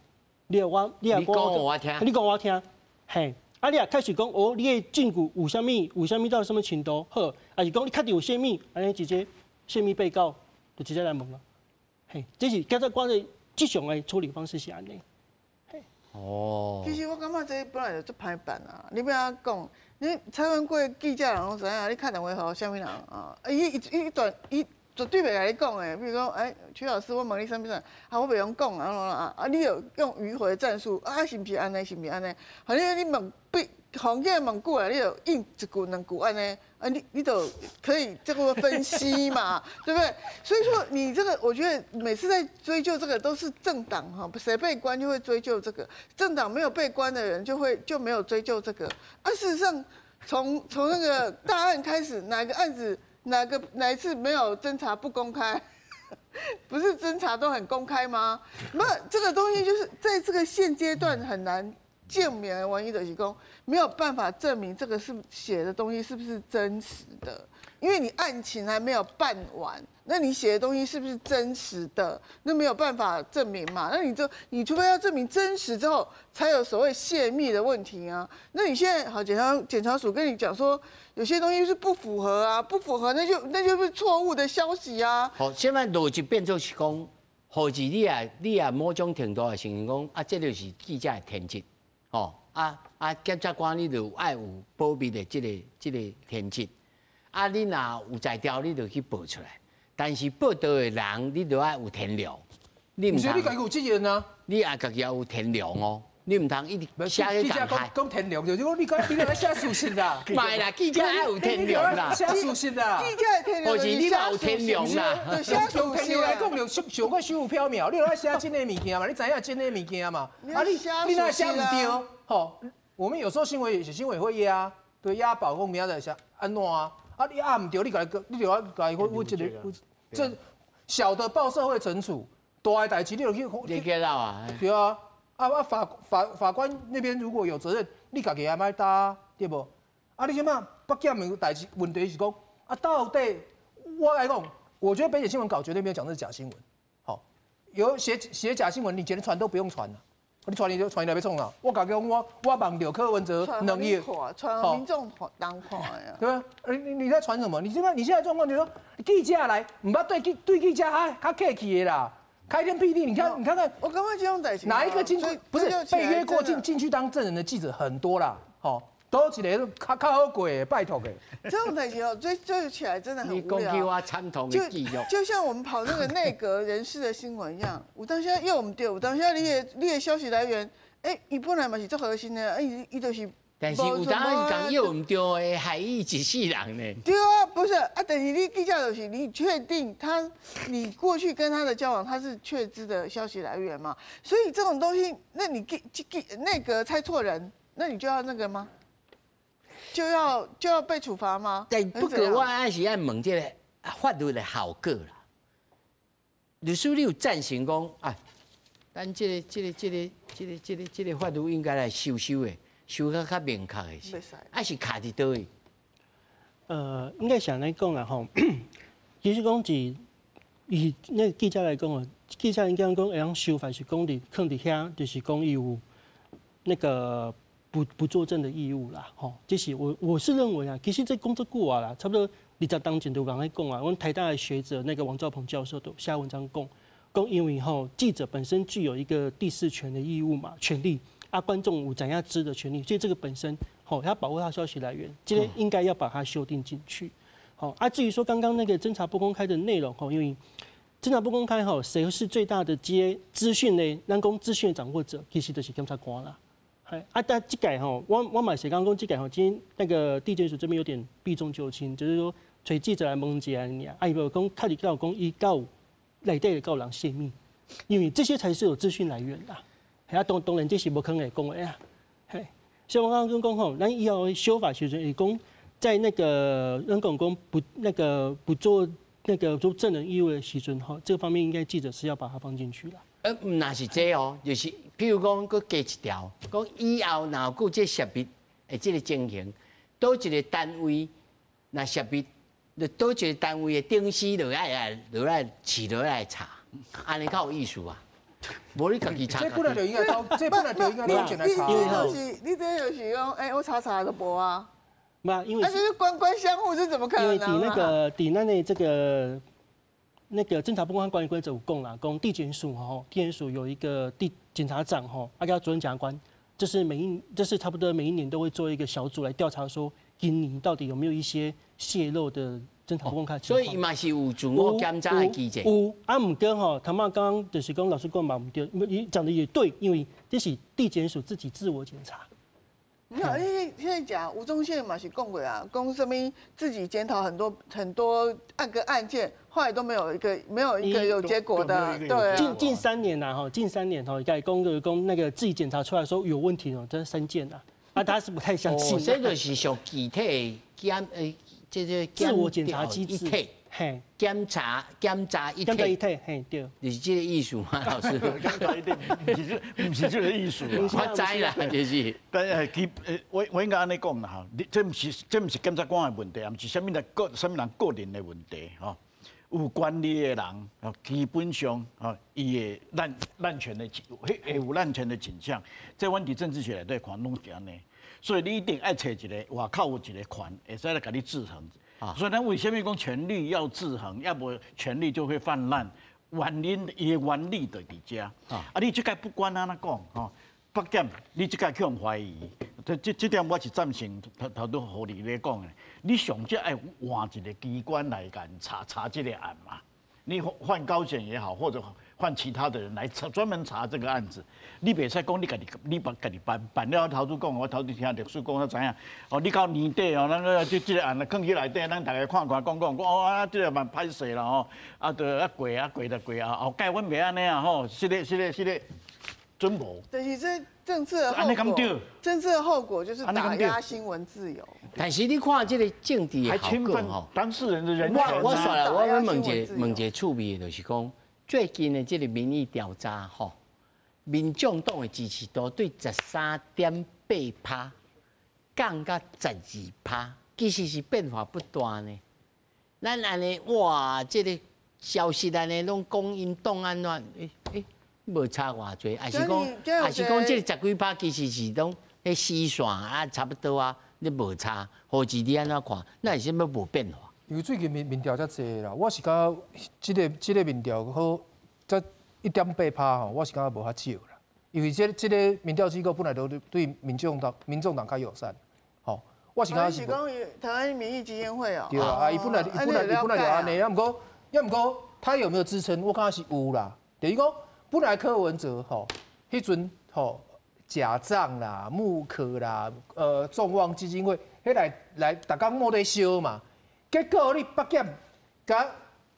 你我你讲我听，你讲我听，嘿，啊，你也开始讲哦，你的证据有啥物，有啥物到啥物程度？好，啊是讲你确定有泄密，按呢直接泄密被告就直接来问了，嘿，这是检察官的这种的处理方式是按呢。嘿，哦，其实我感觉这本来就足歹办啊，你欲按怎讲？你采访过记者人拢知影，你敲电话予啥物人啊？伊伊一段伊绝对袂共你讲的，比如讲，哎，曲老师，我问你啥物事，啊，我袂用讲啊，啊，啊，你就用迂回战术，啊，是毋是按呢？是毋是按呢？反正你问，比行业问句啊，你就应一句两句按呢，啊，你都可以这个分析嘛，对不对？所以说你这个，我觉得每次在追究这个都是政党哈，谁被关就会追究这个，政党没有被关的人就会就没有追究这个。啊，事实上，从那个大案开始，哪个案子？哪一次没有侦查不公开？不是侦查都很公开吗？那这个东西就是在这个现阶段很难证明的原因就是讲没有办法证明这个是写的东西是不是真实的，因为你案情还没有办完，那你写的东西是不是真实的？那没有办法证明嘛？那你除非要证明真实之后，才有所谓泄密的问题啊。那你现在好，检察署跟你讲说，有些东西是不符合啊，不符合，那就是错误的消息啊。好，现在逻辑变做是讲，或者你也某种程度的承认讲，啊，这就是记者的天职，哦，啊啊，检察官你就爱有保密的这个天职，啊，你若有才调，你就去报出来。但是报道的人，你就爱有天良，你毋是你家己有责任啊？你也家己也有天良哦，你毋通一直写去记者讲讲天良，就是讲你该写事实啦。毋啦，记者爱有天良啦。写事实啦。记者的天良，或是你嘛有天良啦。用天良来讲，就上过虚无缥缈。你爱写真的物件嘛？你知影真的物件嘛？啊，你若写毋对，吼，我们有时候新闻会压，对押宝讲明仔载写按怎啊？啊，你压毋对，你共伊，你就爱共伊我这个，这小的报社会惩处，大的代志你就去。你记到啊？对啊，啊啊法官那边如果有责任，你家己也莫担，对无？啊，你这马北检的代志问题是讲，啊，到底我来讲，我觉得北检新闻稿绝对没有讲这是假新闻。好，有写写假新闻，你连传都不用传了。你传你就传来欲创啥？我共你讲，我望著柯文哲能力，传民众当看呀。对吧？你在传什么？你现在状况就是说，记者来，毋捌对记者较较客气的啦，开天辟地，你看你看看，我感觉这种代志，哪一个进去不是被约过进去当证人的记者很多啦，好，都一个较较好过的，拜托的。这种代志哦，追起来真的很无聊。我惨痛的记忆。就像我们跑那个内阁人事的新闻一样，有当时又毋对，有当时你的消息来源，哎，伊本来嘛是足核心的，哎，伊就是。但是有当是讲又毋对的，害伊一世人呢。对啊，不是啊，等于你记者就是你确定他，你过去跟他的交往，他是确知的消息来源嘛？所以这种东西，那你记记内阁猜错人，那你就要那个吗？就要被处罚吗？但不过我还是爱问这个法律的效果啦。律师，你有赞成讲啊？咱这个法律应该来修修的，修较较明确的是，还是卡伫佗位？应该想来讲啦吼，其实讲是以那个记者来讲哦，记者应该讲会当修法是讲伫囥伫遐，就是讲伊有那个不作证的义务啦，吼，这是我是认为啊，其实这讲足久啊啦，差不多20冬前就有人咧讲啊，阮台大的学者那个王兆鹏教授都写文章讲，讲因为吼记者本身具有一个第四权的义务嘛，权利啊，观众有怎样知的权利，所以这个本身吼要保护他消息来源，这个应该要把它修订进去。好啊，至于说刚刚那个侦查不公开的内容吼，因为侦查不公开吼，谁是最大的接资讯呢？咱讲资讯的掌握者，其实就是检察官啦。系啊，但这届吼，我嘛是讲讲这届吼，今天那个地检署这边有点避重就轻，就是说揣记者来问一下尔，啊，伊无讲确实讲伊有内底的有人泄密，因为这些才是有资讯来源啦。系啊，当然这是无可能会讲的啊。嘿，所以我刚刚讲吼，咱以后修法时阵会讲，在那个咱讲讲不那个不做那个做证人义务的时阵吼，这个方面应该记者是要把它放进去啦。毋若是这哦，就是譬如讲，阁加一条，讲以后若有阁这泄密的这个情形，佗一个单位若泄密，就佗一个单位的顶司就爱来落来饲落来查，按呢较有意思啊。无你家己查。这本来就应该到，这本来就应该掏钱来查。你这就是讲，欸，我查查都无啊。无，因为那就是官官相护，是怎么可能？因为伫那个伫咱的这个那个侦查不公开管理规则有讲啦，讲地检署吼，地检署有一个地检察长吼，啊佮主任检察官，这是差不多每一年都会做一个小组来调查，说今年到底有没有一些泄露的侦查不公开。所以嘛是有自我检查的机制。有啊，毋过吼，头仔刚刚就是讲老师讲嘛毋对，你讲的也对，因为这是地检署自己自我检查。你看，因为现在讲吴宗宪嘛是讲过啊，讲啥物自己检讨很多很多案个案件，后来都没有一个有结果的，对。近3年呐，哈，近三年吼，该讲就是讲那个自己检查出来说有问题哦，这三件呐，啊，他是不太相信。这就是属具体检诶，这个自我检查机制。嘿，检查一体，检查一体，嘿，对，就是这个意思吗？老师？检查一体，毋是这个意思。我知啦，就是。但其我应该按呢讲啦吼，你这毋是检察官的问题，也毋是啥物人个啥物人个人的问题吼。有权力的人，吼，基本上吼，伊会滥权的，会有滥权的倾向。这阮伫政治学内底看拢是按呢。所以你一定爱揣一个外口有一个权，会使来共你制衡。所以咱为啥物讲权力要制衡，要无权力就会泛滥。原因伊的原理就伫遮。啊，你这届不管按怎讲吼，北检你这届去予怀疑，这点我是赞成头头拄何理咧讲的。你上少爱换一个机关来共查查这个案嘛。你换高检也好，或者换其他的人来查，专门查这个案子。你袂使讲你家己，你把家己办办了。头拄讲，我头拄听律师讲，我知影。哦，你到年底哦，咱个这个案囥去内底，咱逐家看看讲讲，讲哦啊，这个嘛歹势啦吼，啊，就啊过啊过就过啊，后盖阮袂按呢啊吼，是个是个是个准无。就是这政治的后果，政治的后果就是打压新闻自由。但是你看这个政治的效果吼，当事人的人权。我煞来，我欲问一个问一个趣味的，就是讲最近的这个民意调查吼，民众党的支持度对13.8%降到12%，其实是变化不大呢。咱按呢，哇，这个消息按呢拢讲𪜶党按怎？欸欸，无差偌济，还是讲这个十几趴其实是拢彼死线啊，差不多啊，你无差。何志你按怎看？那是啥物无变化？因为最近民调遮济啦，我是感觉这个民调好，才1.8趴吼，我是感觉无较少啦。因为这个民调机构本来都对民众党较友善，吼，我是感觉是讲台湾民意基金会哦。对啊，伊本来就按呢，抑毋过他有没有支撑？我感觉是有啦。就是讲，本来柯文哲吼，彼阵吼假账啦、木可啦、众望基金会，彼来来逐工莫咧烧嘛。结果你北检共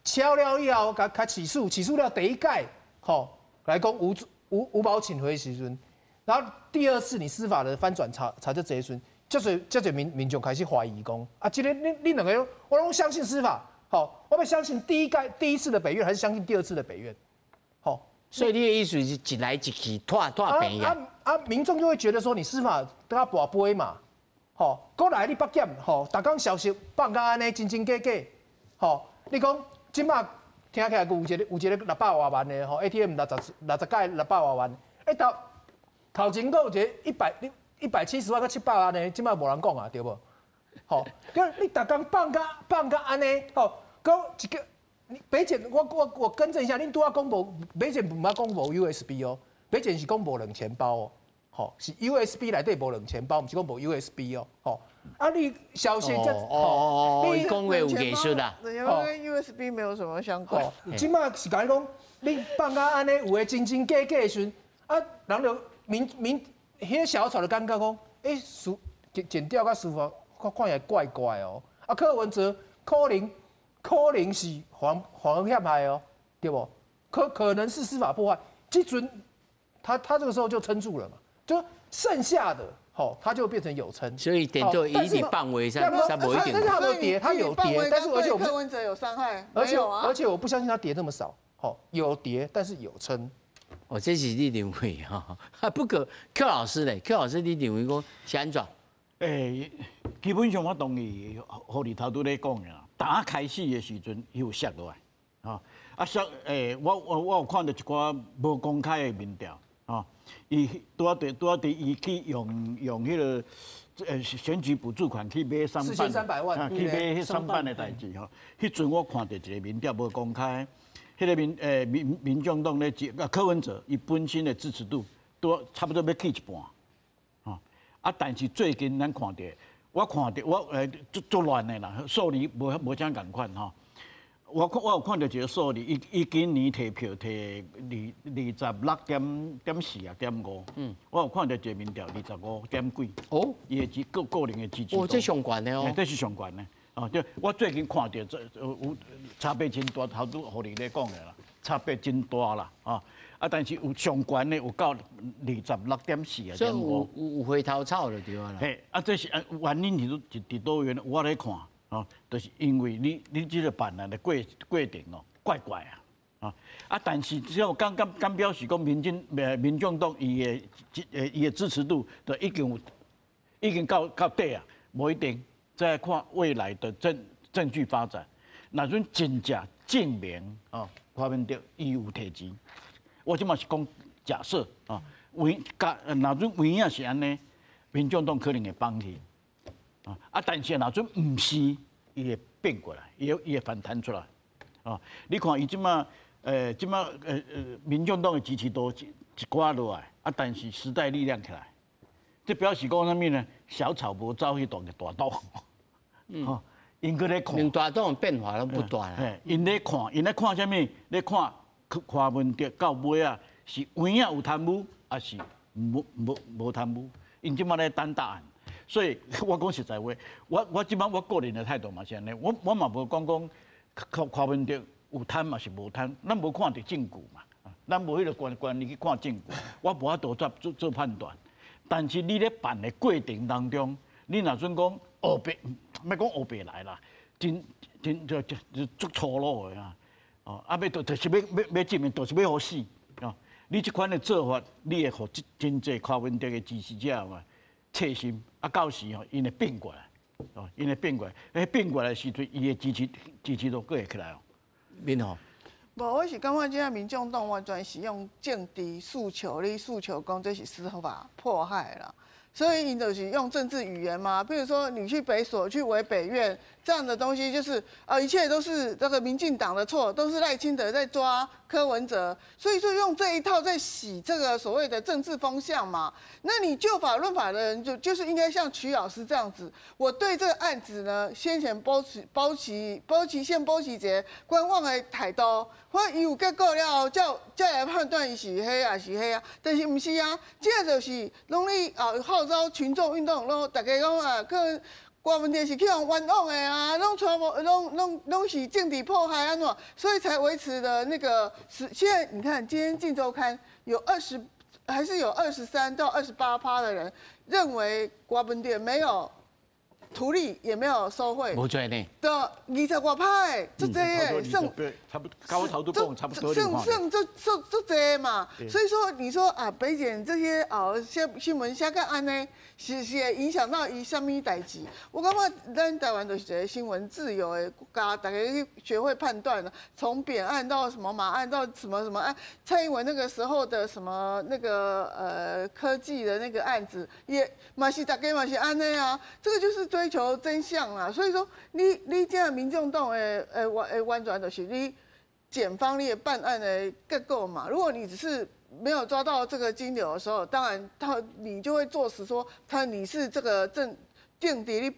敲了以后，共共起诉，起诉了第一届，吼来讲无保请回时阵，然后第二次你司法的翻转查查这济时阵，遮濟遮濟民眾開始懷疑講，啊，這个恁兩个，我攏相信司法，吼，我欲相信第一屆第一次的北院，還是相信第二次的北院？吼，所以你的意思是一來一去，拖拖平啊啊！民眾就會覺得說，你司法都較跋杯嘛，吼，閣來你北檢，吼，逐工消息放甲按呢真真假假，吼，你講這馬聽起來有一個600外萬的吼，ATM 60屆600外萬，欸頭頭前閣有一个170萬閣700萬的，這馬無人講啊，對無？吼，你逐工放甲按呢，吼，閣一个北檢，我更正一下，恁拄仔講無北檢毋捌講無 USB 哦，北檢是講無兩錢包哦，吼，是 USB 內底無兩錢包，毋是講無 USB 哦，吼，啊你消息這，哦，你講話有藝術啦，跟 USB 沒有什麼相關。這馬是共你講，你放甲按呢有的真真假假的時陣，啊，人就民彼个小草就感覺講，欸，司檢調佮司法，看看起來怪怪哦。啊，柯文哲可能是黃陷害哦，對無？可能是司法破壞，這陣他這個時候就撐住了嘛，就剩下的吼，他就變成有撐。所以點到一直放話上，他無一定。但是他有跌，他有跌，但是而且我柯文哲有傷害，而且我不相信他跌這麼少，吼，有跌，但是有撐。哦，這是你認為哈？不過邱老師咧，邱老師你認為講是按怎？欸，基本上我同意何里頭拄咧講的啦。打開始的時陣，伊有摔落來，吼啊摔欸，我有看著一寡無公開的民調，吼，伊拄仔佇伊去用彼个選舉補助款去買商辦，4300萬，去買彼商辦的代誌吼。彼陣我看著一个民調無公開，彼个民眾黨咧，啊柯文哲伊本身的支持度都差不多欲去一半，吼啊！但是最近咱看著，我看著我足足亂的啦，數字無啥仝款吼。我有看著一个數字，伊今年提票提26.4啊點五，我有看著一个民調25點幾，哦，伊的支個人的支持度，哦，這上懸的哦，這是上懸的，哦，對，我最近看著這有差別真大，頭拄予你咧講的啦，差別真大啦，啊，啊，但是有上懸的有到26.4啊點五，有回頭草就對啦。嘿，啊，這是啊原因是佇佗位我咧看。哦，就是因為你這个辦案的過程哦，怪怪啊，啊啊！但是只要剛剛剛表示講民眾黨伊的支持度就已經到底啊，無一定再看未來的證據發展。若陣真正證明哦，柯文哲伊有提錢，我這馬是講假設啊，有假若陣有影是按呢，民眾黨可能會放棄。啊！但是若陣毋是，伊會變過來，伊會反彈出來。啊！你看伊這馬，這馬民眾黨的支持度一寡落來，啊！但是時代力量起來，這表示講啥物呢？小草無走去當個大黨。嗯。𪜶閣咧看。連大黨變化攏不大啦。𪜶咧看，𪜶咧看啥物？咧看柯文哲到尾仔，是有影有貪污，抑是無貪污？𪜶這馬咧等答案。所以我講實在話，我這擺我個人的態度嘛是按呢，我嘛無講柯文哲有貪嘛是無貪，咱無看著證據嘛，咱無彼个權力去看證據，我無法度做判斷。但是你咧辦的過程當中，你若準講烏白，莫講烏白來啦，真真就就足粗魯的啊！哦，啊欲就是欲證明，就是欲予死哦。你這款的做法，你會予真濟柯文哲的支持者嘛切心啊，到時吼，𪜶會變過來，哦，𪜶會變過來，欸，變過來的時陣，伊的支持度閣會起來哦。敏凤，無，我是感覺這个民眾黨完全是用政治訴求，咧訴求講這是司法迫害啦，所以𪜶就是用政治語言嘛，比如說你去北所去圍北院這樣的東西，就是啊，一切都是這個民進黨的錯，都是賴清德在抓柯文哲，所以說用這一套在洗這個所謂的政治風向嘛。那你就法論法的人就是應該像曲老師這樣子，我對這個案子呢，先前保持一個觀望的態度，或伊有結果了後，再來判斷伊是黑抑是彼啊，但是毋是啊，這個就是攏咧啊號召群眾運動，攏大家講啊，柯文哲是去予冤枉的啊，攏全部攏是政治迫害按怎，所以才維持的那個是。現在你看，今天《鏡週刊》有二十还是有23到28%的人认为郭文哲没有图利，也没有受贿。無罪呢？對，20外趴的，足濟的，算差不多，高頭都講差不多。算算足足足濟嘛。所以說，你說啊，北檢這些哦，新新聞寫甲按呢，是會影響到伊啥物代誌？我感覺咱台灣就是一個新聞自由的國家，大家去學會判斷，從扁案到什麼馬案到什麼什麼案，蔡英文那個時候的什麼那個科技的那個案子，也嘛是大家嘛是按呢啊，這個就是追求真相啊。所以說，你這樣民眾黨的完全就是你檢方你的辦案的結果嘛。如果你只是沒有抓到這個金流的時候，當然你就會坐實說你是這個政政敵，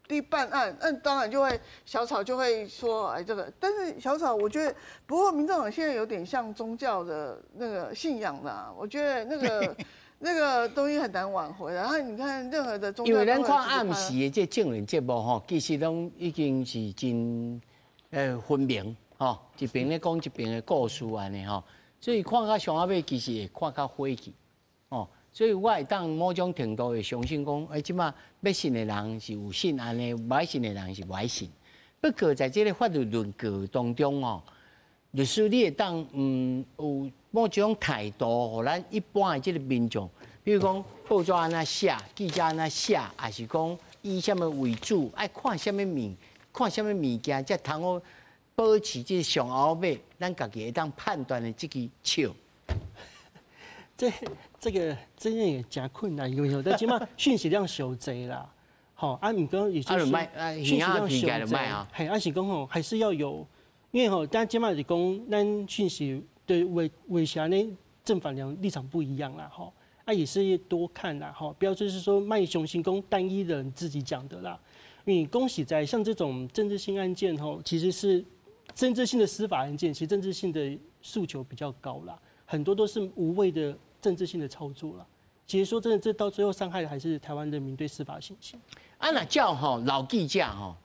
你辦案，那當然就會小草就會說哎這個，但是小草我覺得，不過民眾黨現在有點像宗教的那個信仰啦，我覺得那個東西很難挽回。然後你看任何的宗教，因為咱看暗時的這政論節目吼，其實攏已經是真分明吼，一邊咧講一邊的故事按呢吼，所以看到上後尾其實會看較火氣哦。所以我會當某種程度會相信講，這擺欲信的人是有信按呢，無愛信的人是無愛信。不過在這個法律論據當中哦，律師你會當有某種態度，予咱一般的這個民眾，比如講報紙按怎寫，記者按怎寫，還是講以啥物為主，愛看啥物物，看啥物物件，才通好保持這個上後尾，咱家己會當判斷的這支尺。這個真的也誠困難，因為但這擺訊息量傷濟啦，吼啊，毋過有些訊息量傷濟，嘿，啊是講吼，還是要有，因為吼，但這擺是講咱訊息對為啥呢？正反兩立場不一樣啦，吼，啊也是多看啦，吼，不要就是說莫相信講單一人自己講的啦，因為講實在，像這種政治性案件吼，其實是政治性的司法案件，其實政治性的訴求比較高啦，很多都是無謂的政治性的操作了。其實說真的，這到最後傷害的還是台灣人民對司法信心。啊，若照吼老記者吼，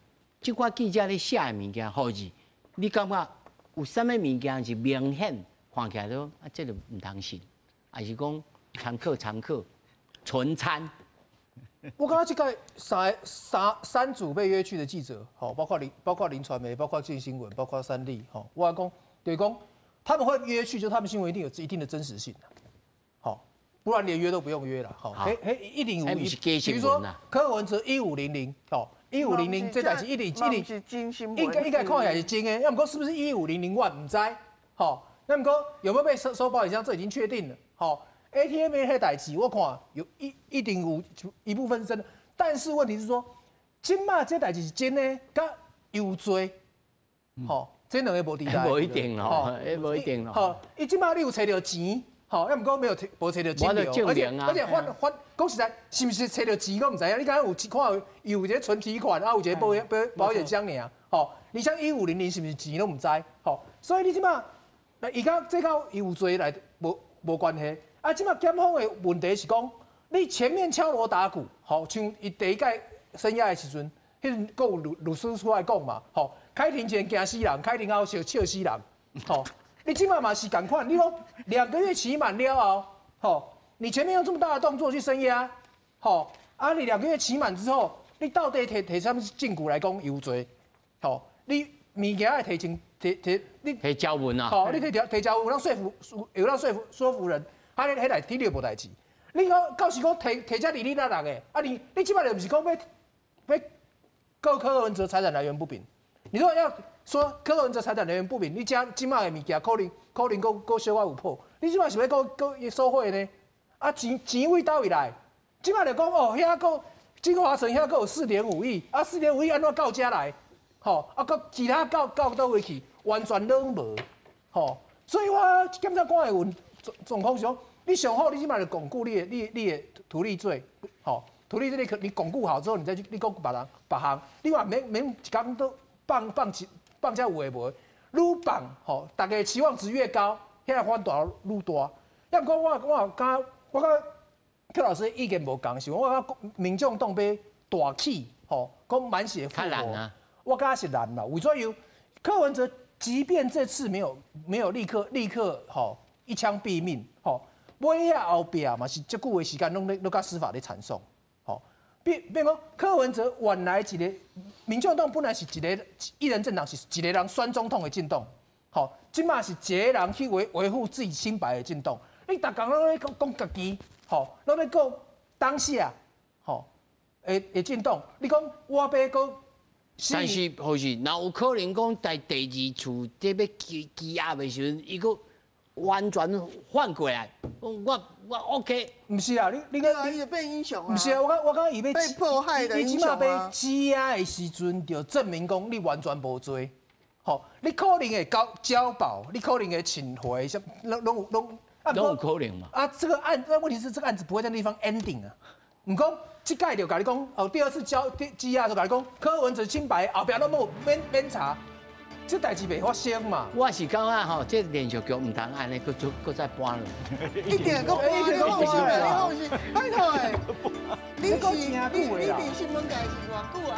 這寡記者咧寫的物件，好字，你感覺有啥物物件是明顯看起來都啊，這個毋通信，還是講參考參考純參？我感覺這個三組被約去的記者，吼，包括林傳媒，包括鏡新聞，包括三立，吼，我講對講，他們會約去，就他們新聞一定有一定的真實性。好，不然連約都不用約了。好，嘿，一零五一，比如說柯文哲1500，哦，一五零零，這代誌一零一零，應該看起來是真的，要毋過是不是1500萬？毋知，好，那毋過有沒有被收保險箱？這已經確定了。好，ATM 彼代誌，我看有一定有一部分是真的，但是問題是說，這擺這代誌是真的，佮有罪，好，這兩个無佇內，無一定咯，無一定咯。好，伊這擺你有揣著錢。好，要毋過沒有無揣著金流，而且換講實在，是毋是揣著錢，我毋知影。你敢有看有一個存提款，啊，有一個保險箱爾。吼，你像1500是毋是錢攏毋知？吼，所以你這擺，伊講這佮伊有罪來無關係。啊，這擺檢方的問題是講，你前面敲鑼打鼓，吼，像伊第一屆聲押的時陣，彼陣閣有律師出來講嘛，吼，開庭前驚死人，開庭後笑笑死人，吼。你這擺嘛是仝款，你講2個月期滿了後，吼，你前面用這麼大的動作去聲押，吼，啊，你兩個月期滿之後，你到底提提啥物證據來講有罪？吼，你物件愛提清提提你提交文啊？吼，你提提提交文，有當說服有當說服人，啊，你彼來體了無代誌。你講到時講提提遮哩哩啦啦的，啊你這擺就毋是講欲告柯文哲財產來源不明，你如果要說柯文哲財產來源不明，你遮這擺的物件可能閣小可有譜，你這擺是欲告伊受賄呢？啊錢位佗位來？這擺就講哦，遐閣京華城遐閣有四點五億，啊四點五億按怎到遮來？吼，啊閣其他到佗位去，完全攏無，吼，所以我檢察官的問狀況是講，你上好你這擺就鞏固你的圖利罪，吼，圖利罪你鞏固好之後，你再去你講別人別項，你話免一工都放遮有的無的，愈放吼，大家期望值越高，遐个反彈愈大。抑毋過我感覺柯老師意見無仝，是我感覺民眾黨欲大起吼，講滿血復活，我感覺是難啦。為怎樣？柯文哲即便這次沒有立刻吼一槍斃命吼，尾仔后壁嘛是足久的时间，拢咧拢佮司法咧缠讼，吼。变变讲柯文哲原来一个民众党本来是一个一人政党，是一个人选总统的政党，吼，这马是一个人去维护自己清白的政党。你逐工拢咧讲讲家己，吼，拢咧讲当下，吼，的政党，你讲我欲阁。但是，或是若有可能讲，在第二次这欲羁押的时阵，伊阁完全反过来，我 OK。毋是啊，你你伊就变英雄啊！毋是啊，我感觉伊欲被迫害的英雄啊！你这马欲羁押的时阵，就证明讲你完全无罪。吼，你可能会交保，你可能会请回，啥拢拢拢拢有可能嘛？啊，这个案，那问题是这个案子不会在那地方 ending 啊。毋讲，这届就共你讲，哦，第二次交羁押就共你讲，柯文哲清白，后壁拢无免免查，这代志袂发生嘛。我是感觉吼，这连续剧毋通按呢，阁做阁再搬了。一定阁搬，你放心啦，你放心，拜托的。你是你你伫新闻界是偌久啊？